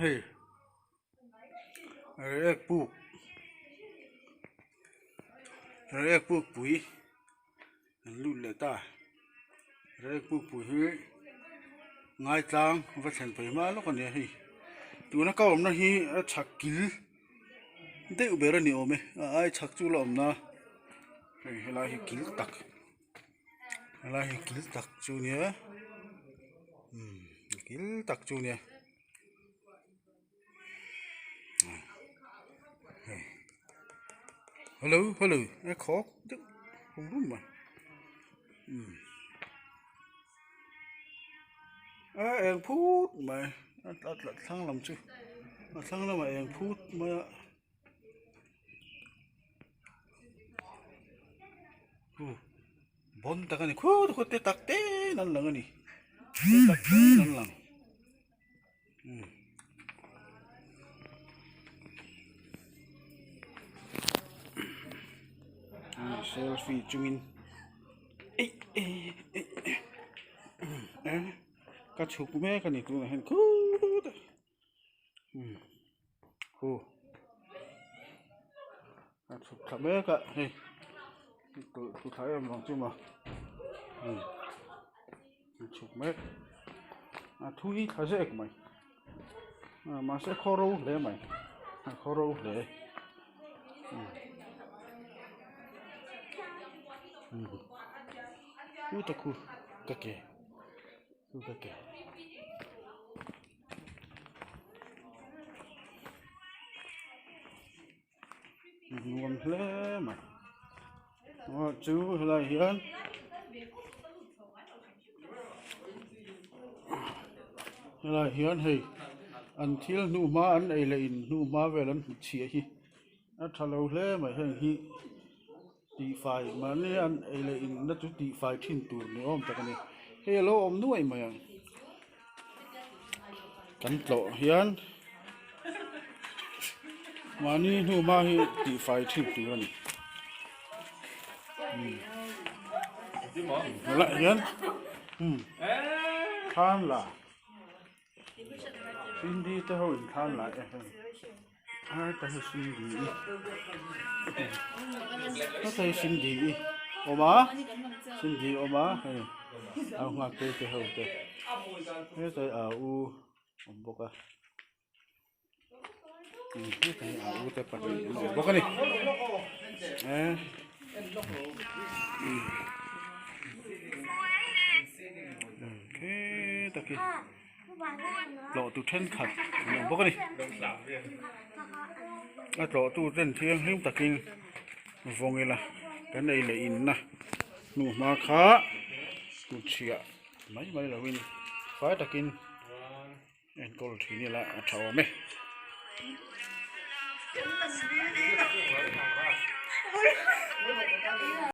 Hei reiek puk reiek puk pui an lut leh ta reiek puk pui hi ngaitlang va thlen phei hma lawk a ni a hei tuna ka awmna hi a chhak kil deuh ber a ni awm e a ai chhak chu la awmna hei helai hi kil tak. Helai hi kil tak chu nia umm kil tak chu nia hei hello hello a khawk deuh rum rum mai umm a eng phut mai a thlang lam chu a thlang lamah eng phut mai a. Bawn tak a ni khut khut te tak te in an lang a ni te tak te in an lang umm. Selfie chungin eih eih eih ka chhuk mek a ni tunah hian khutah. Umm hu a chhuk thla mek a hei tawlh thlu thla em vang chu maw umm a chhuk mek a thui thla zek mai mahse khaw ro hle mai a khaw ro hle umm u ta khu ka ke u ka ke. Nuam hle mai aw chu helai hian helai hian hei an thil hnu hma an ei leh in hnu hma vel an hmu chhiah hi a tha lo hle mai heng hi. Tihfai mahni an ei leh in na chu tihfai thin tur ni awm tak a ni. Hei a lo awm nuai mai ang. Kan tlawh hian mahni hnuhma hi tihfai thin tur a ni. Helaiah hian thlan la Hindi te ho in thlan la e hei. Heta hi Sindhi heta hi Sindhi awm a Sindhi awm a hei au nghak te te ho te heta hi a u awm bawk a heta hi a u te pahnih an awm bawk a ni eh. Khi taki tlawh tu thenkhat an awm bawk a ni a tlawh tu ten thianghlim takin vawng ila kan ei leh in na hnu hma kha kutchhiah mai mai lovin fai takin enkawl thin ila a tha awm e.